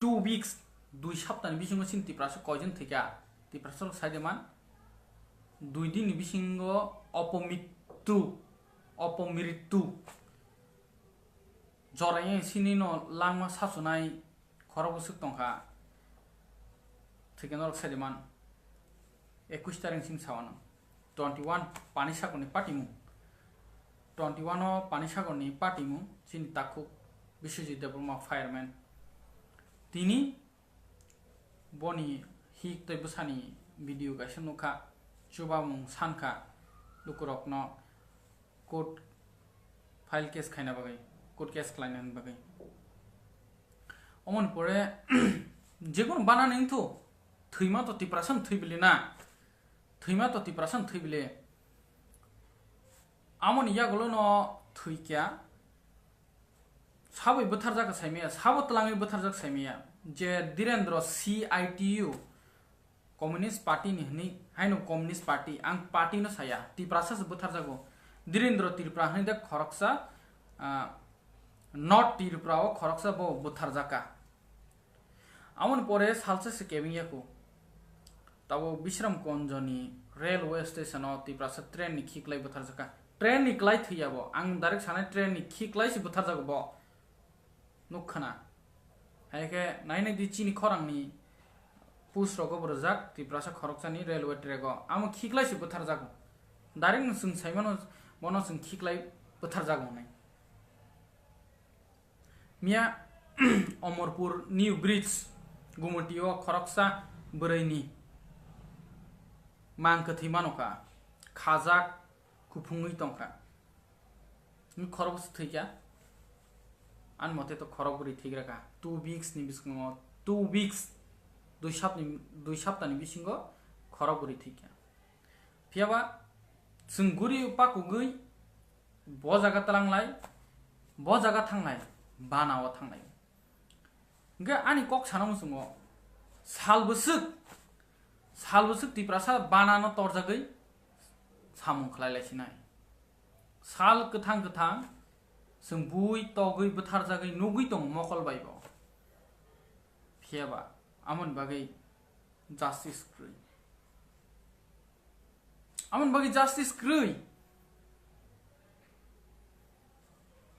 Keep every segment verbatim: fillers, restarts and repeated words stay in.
two weeks, dui saptani bisingo chini Tiprasa koijon thwikha, Tiprasa rok saide man, dui dinni bisingo opomrittu, opomrittu, jorani sini no langma sachunai khorok bwswk tongkha, thwikha norok saide man, ekush tarikh sini sawana, twenty one Pani Sagarni patimung, twenty one o Pani Sagarni patimung chini takhuk Biswajit Debbarma fireman, tini boni hik tei bwsani video kaisa nukha, chubamung sankha lukurokno court file case khaina bagwi, court case khlaina bagwi. Omoni pore jekunu banani wngthu, thwima to Tiprasa no thwibili na, thwima to Tiprasa no thwibili. Amoni yagulo no thwikya, sabwi bwtharjak saimaya, sabo twlangwi bwtharjak saimaya, je Dhirendra C I T U, Communist Party ni hwnwi, haino Communist Party, ang party no saya, Tiprasa se bwtharjago. Dhirendra Tripura hwnwi de khoroksa, ah, North Tripura o khoroksa bo bwtharjakha. Amoni pore salsa se kebeng yaku. Tabo Bishram Ganj ni railway station o Tiprasa train ni khiklai bwtharjakha. Train ni klai thwiya bo. Ang direct sanai train ni khiklai se bwtharjago bo. Nukkhana. Hai khe nainai di chini khorang ni post rogo bo rwjak Tiprasa khoroksa ni railway track o. Amo khiklai se bwtharjago. Direct no chwng saimano bono chwng khiklai bwtharjago hwnwi. Miya Omorpur New Bridge Gumoti o khoroksa bwrwi ni mang kwthwi mano kha, khajak kuphungwi tong kha. Ni khorok bwswk thwi kha? Ani mote to khorok bwrwi thwi gra kha. Two weeks ni biskango, two weeks, dui sapni, dui saptani bisingo khorok bwrwi thwi kha. Phiyaba chwng guri pakugwi bo jaga tlanglai, bo jaga thanglai, bana o thanglai. Hwnkhe ani kok sana muchungo sal bwswk, sal bwswk Tiprasa bana no torjagwi samung khlai lai sinai. Sal kwthang kwthang chwng bui togwi bwtharjagwi nugwi tongo mokol bai bo. Phiyaba amoni bagwi justice kwrwi. Amoni bagwi justice kwrwi.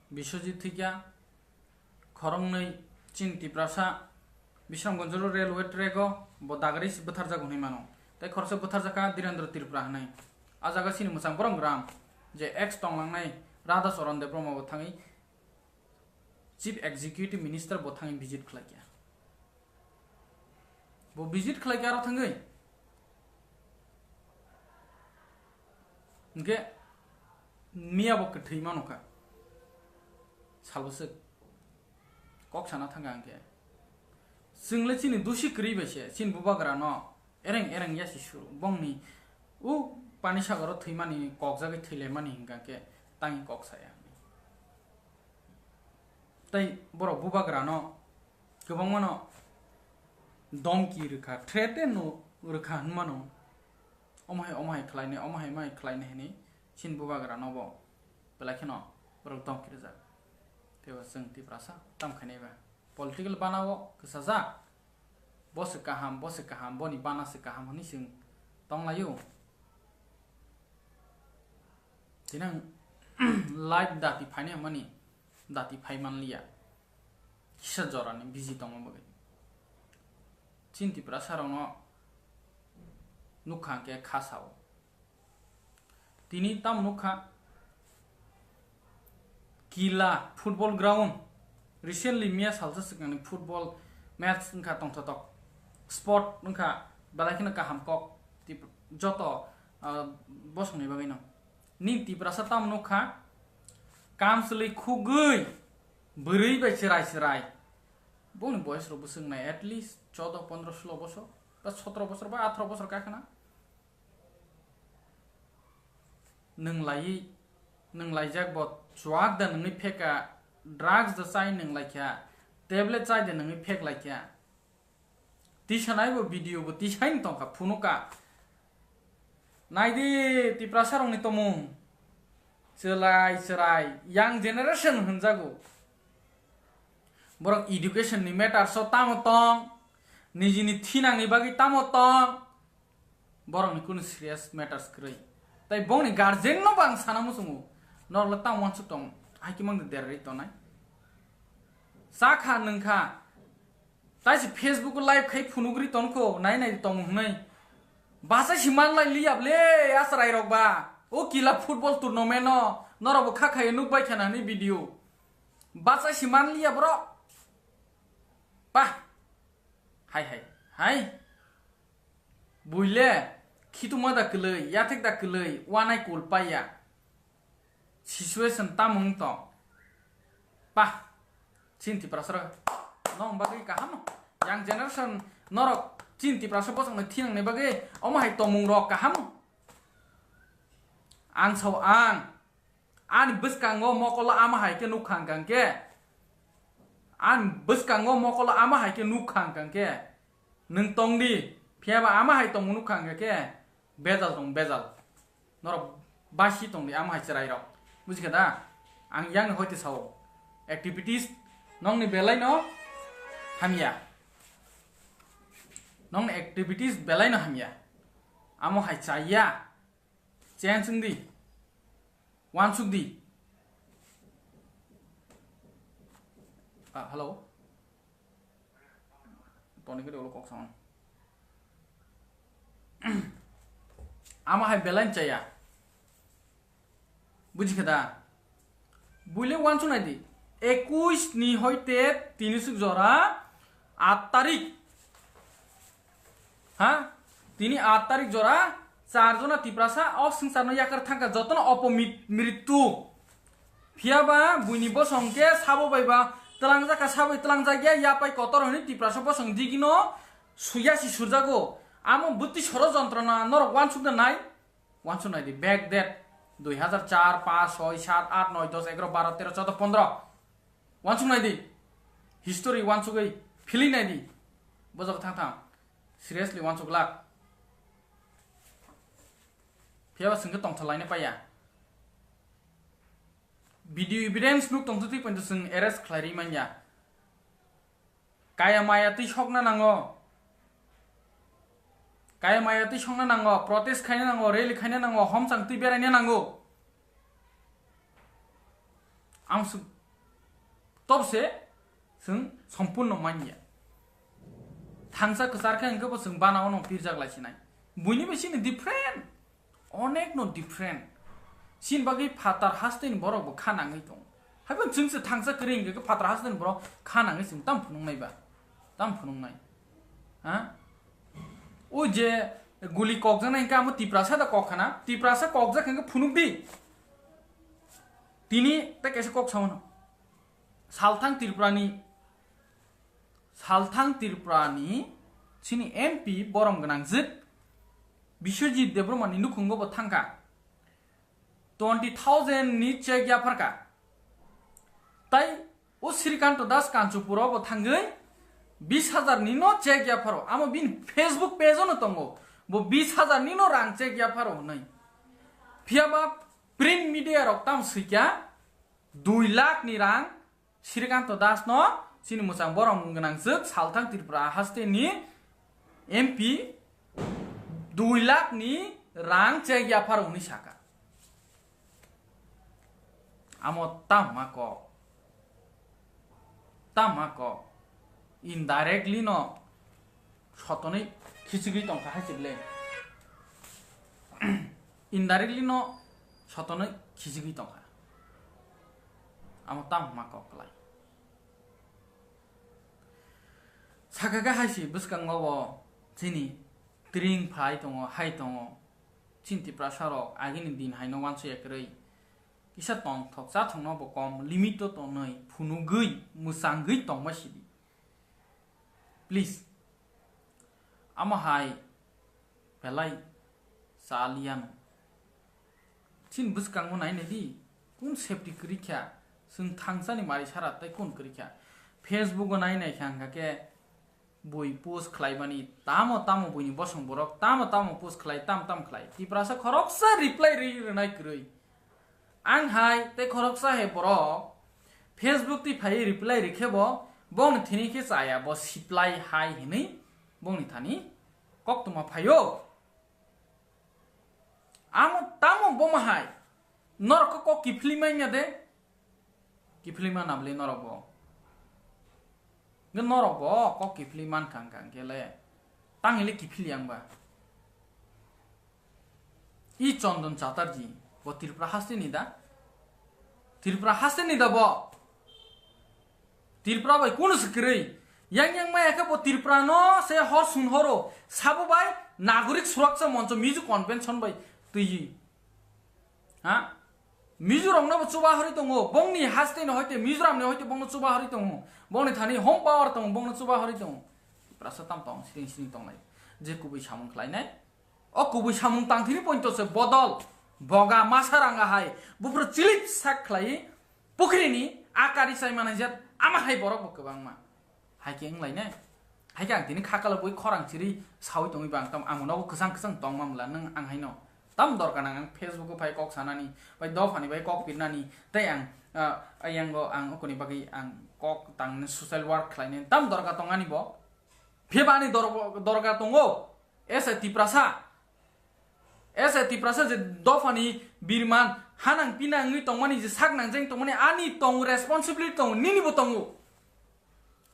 Biswajit thwikya, khoroknwi chini Tiprasa Bisramganj railway track o bo dagri se bwtharjago hwnwi mano. Tei khoroksa bwtharjakha Dhirendra Tripura hwnwi. A jaga chini mwchang borok gram je ex tonglangnai Radha Charan Debbarma bo thangwi Chief Executive Minister bo thangwi visit khlaikha. Bo visit khlaikha aro thangwi. Hwnkhe miya bo kwthwi mano kha. Salbwswk kok sana thangkha hwnkhe. Chwngle chini dusi kwrwi bai se, chini bubagra no ereng ereng yasi suru. Bongni u Pani Sagaro thwimani kokjagwi thwilaimani hwnkha khe tangwi kok saya. Tei borok bubagrano kwbangmano domki rwkha, threat no rwkha hwnmano, omo hai, omo hai khlainai, omo hai, omo hai khlainai hwnwi chini bubagrano bo belai kheno borok domki rwjak. Teibo chwng Tiprasa tam khainai ba political bana-o kwchajak, bo se kaham, bo se kaham, boni bana se kaham hwnwi chwng tonglaio. Tini ang live dati phainai hwnmani dati phai manliya. Kisa jorani busy tongma bagwi. Chini Tiprasa rokno nukha hwnkhe kha sao. Tini tamo nukha Kila football ground. Recently miya salsa swkangni football match wngkha tongthotok. Sport wngkha belai kheno kaham kok tip-, joto, ah, bosongni bagwino. Nini Tiprasa tamo nukha, kam swlwi khugwi, bwrwi bai chwrai chwrai. Bongni boyes rok bwswk nai at least chodo, pondro, sulo bosor, ba sotro bosor, ba atharo bosor kakhwna. Nwng laiwi, nwng laijak bo chuak da nwngwi pheka, drugs da chai nwng laikha, tablet chai da nwngwi phek laikha. Tisanai bo video bo tisaini tongkha, phunuka. Naidi Tiprasa rokni tomung. Chwlai chwrai, young generation hwnjago. Borok education ni matters o tamo tong, nijini thinang ni bagwi tamo tong, borok ni kunu serious matters kwrwi. Tai bongni guardian no bang sana muchungo, norok le tamo wansuk tong, hai khe mang derri tonai. Chakha nwngkha, taisi Facebook o live khai phunugri tonkho, nai nai tong hwnwi. Basa si manlai liya ble, asrai rok ba. O kila football tournament no, norok bo kha khai nuk bai khana ni video. Basa si man liya bro. Pah. Hai, hai, hai. Buile, khituma da kwlwi, yathek da kwlwi, wanai kul paiya. Situation tamo wng tong? Pah, chini Tiprasa rok nong bagwi kaham no. Young generation norok chini Tiprasa bosongni thinangni bagwi omo hai tongmung rok kaham no. Ang sao ang, ani bwskango mokolo ama hai khe nukha hwnkha hwnkhe, ani bwskango mokolo ama hai khe nukha hwnkha hwnkhe, nwng tong di, phiya ba ama hai tongmung nukha hwnkha khe, bejal tong bejal. Norok basi tong di ama hai chwrai rok. Buji kha da? Ang yang hoite sao. Activities nongni belai no hamya. Nongni activities belai no hamya. Amo hai chaya. Chen sung di. Wansuk di. Ah, hello. Toni khe ulo kok samang. Ama hai belai chaya. Buji khe da? Buile wansuk nai di. Ekush ni hoite tini suk jora at tarik. Ha? Tini at tarik jora char jona Tiprasa o swngcharno yakar thangkha jotono opomit-, mrityu. Phiya ba buini bosong khe sabo bai ba twlangjak kha, sabo bai twlangjak ya, yapai kotor hwnwi Tiprasa bosong digino suya si surjago. Amo bwtwi sorojontro na norok wansuk da nai? Wansuk nai di, back date dui hazar char, paanch, soi, sat, at, noi, dos, egaro, baro, tero, chodo, pondro. Wansuk nai di. History wansugwi philwi nai di. Bojok thang thang. Seriously wansuk lak. Phiya ba swngkhe tongthok laina paiya. Video evidence nuk tongthok twi poito swng arrest khlai ri manya. Kaya maya twi sokna nango. Kaya maya twi sokna nango, protest khaina nango, rally khaina nango, homchang twi beraina nango. Ang swk-, tobse swng sompurno manya. Thangsa kwchar khe hwnkhe bo swng bana ono pirjak lai sinai. Buini bai sini different. Onek no different. Sin bagwi phatar hasteni borok bo kha nangwi tongo. Haibo chwng se thangsa kwrwi hwnkhe phatar hasteni borok kha nangwi chwng tam phunuknai ba? Tam phunuknai. Ha? O je guli kokjaknai hwnkhe amo Tiprasa da kok khana. Tiprasa kokjak hwnkhe phunuk di. Tini tei kaisa kok sao no. Salthang Tripurani, Salthang Tripurani chini M P borom gwnang jwk Biswajit Debbarmani nukhungo bo thangkha. Twenty thousand ni check yapharkha. Tai o Srikanto Das Kanchupuro bo thangwi bis hajar ni no check yapharo. Amo bini Facebook page o no tongo. Bo bis hajar ni no rang check yapharo hwnwi. Phiya ba print media rok tam swikha dui lakh ni rang Srikanto Das no chini mwchang borom gwnang jwk Salthang Tripura haste ni M P dui lakh ni rang check yapharo hwnwi saka. Amo tamo ma kok? Tamo ma kok? Indirectly no sotonwi khichigwi tongkha hai se ble. Indirectly no sotonwi khichigwi tongkha. Amo tamo ma kok klai? Saka khe hai se bwskango bo chini tring phai tongo, hai tongo. Chini Tiprasa rok agini din haino wansukya kwrwi. Kisa tongthok chathokno bo kom limit o tonwi phunugwi mwchangwi tongma sidi. Please. Amo hai belai cha liyano. Chini bwskango nai nai di, kun safety kwrwi kha, chwng thangsani mari sara tei kun kwrwi kha. Facebook o nai nai kha hwnkha khe bui post khlaimani, tamo tamo buini bosong borok, tamo tamo post khlai, tamo tamo khlai. Tiprasa khoroksa reply rwi rwnai kwrwi. Ang hai tei khoroksa hai borok Facebook twi phaiwi reply rikhe bo Bongni thini khe chaya bo siplai hai hinwi bongni thani koktwma phaio. Amo tamo bomo hai norok khe kok kiphilwi manya de? Kiphilwi mana bwle norok bo? Hwnkhe norok bo kok kiphilwi mankha hwnkha hwnkhe le tang hile kiphilwi ang ba? I Chondon Chatterjee bo Tripura hasteni da? Tripura hasteni da bo? Tripura bai kunu se kwrwi. Yang yang maya khe bo Tripura no se hor sun horo sabo bai Nagorik Surakcha Moncho Mizo Convention bai twiwi. Ha? Mizo rokno bo chuba horwi tongo. Bongni hasteni hoite Mizoram ni hoite bongno chuba horwi tongo. Bongni thani home power tongo, bongno chuba horwi tongo. Tiprasa tam tong siring siring tonglai. Je kubui samung khlainai. O kubui samung tangthini pointo se bodol, boga, masa ranga hai, buphuru chilip sak khlai, pukhrini akari chai manai jet, ama hai borok bo kwbangma. Hai khe wng lainai. Hai khe ang tini khakalo bui khorang chiri saui tongwi bang tam, ang nogo kwchang kwchang tongma mla nwng ang haino. Tam dorkar nang ang Facebook o phai kok sanani, bai dophani bai kok pirnani, tei ang, ah, ayango ang okoni bagwi ang kok tang social work khlainai tam dorkar tong ani bo. Phiya ba ani dor-, dorkar tongo. Ese Tiprasa. Ese Tiprasa je dophani birman hanang pinang wngwi tongmani je sak nangjeng tongmani ani tong responsibility tongo, nini bo tongo.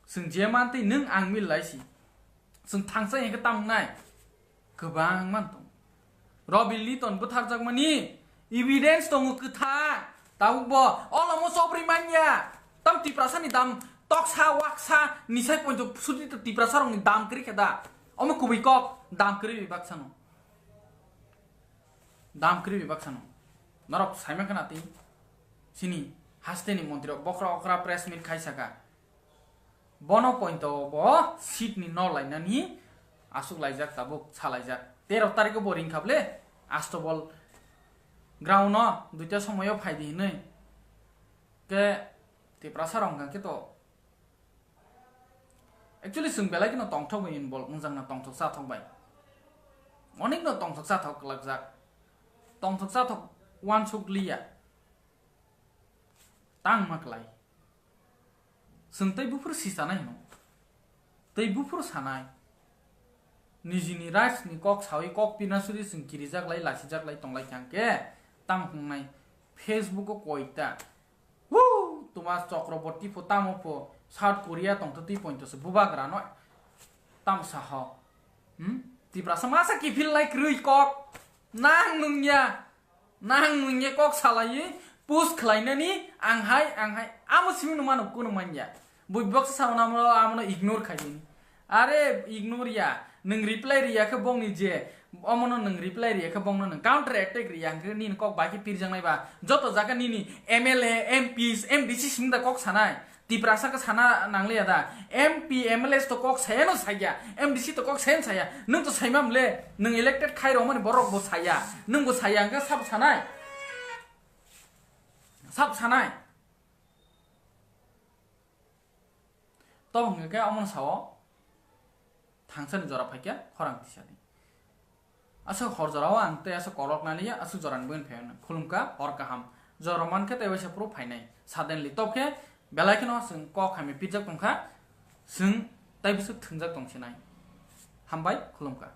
Chwng je mantwi nwng ang mil lai si. Chwng thangsa hwnkhe tamo wngnai? Kwbang man tongo. Robil Liton bwtharjakmani evidence tongo kwthang. Tabuk bo olomo chobri manya. Tam Tiprasa ni dam toksa waksa nisai poncho suti Tiprasa rokni dam kwrwi khe da. Omo kubui kok dam kwrwi bai baksa no. Dam kwrwi bai baksa no. Norok saima khna twi sini hasteni montri rok bokra okra press meet khai saka. Bono pointo bo seat ni nor lainani aswk laijak, tabuk sa laijak. Tero tarikh bo ring kha ble Astobol ground no duita somoyo phai di hinwi. Ke Tiprasa rok hwnkha khe to actually chwng belai kheno tongthok bai involve wngjak na tongthok chathok bai. Onek no tongthok chathok kwlakjak. Tongthok chathok uansuk liya. Tang ma klai. Chwng tei buphuru si chanai hino. Tei buphuru sanai. Nijini rights ni kok sawi kok pina suri chwng kirijak lai, lasijak lai tonglai kha hwnkhe tang wngnai Facebook o koita. Woo! Tuma Chakraborty pho tamo pho South Korea tongtho twi pointo se bubagra no tamo saho. Hmm? Tiprasa masa kiphil lai kwrwi kok. Nang nungya. Nang nungya kok salaiwi push khlainani ang hai, ang hai. Amo simi no mano kuno manya. Bui boksa sao namo amo no ignore khaidi. Are ignore ya, nwng reply riya khe bongni je, omono nwng reply riya khe bongno nwng counter attack riya hwnkhe nini kok bai khe pirjaknai ba, joto jaga nini M L A, M Ps, M D C simi da kok sanai, Tiprasa khe sana nangliya da, M P, M L As to kok sayano saya, M D C to kok sayano saya, nwng to saima mle, nwng elected khai romani borok bo saya, nwng bo saya hwnkhe sabo sanai, sabo sanai. Tobok hwnkhe khe omono sao, thangsani jora phaikhe khorang tisa di. Aswk hor jorao ang tei aswk kolok naliya, aswk jorani buini phaiyano khulumkha, hor kaham. Jora mankhe tei waisa phuru phainai. Suddenly tobokhe belai kheno chwng kok hamya pirjak tongkha, chwng tei bwswk thwngjak tongsinai. Hambai, khulumkha.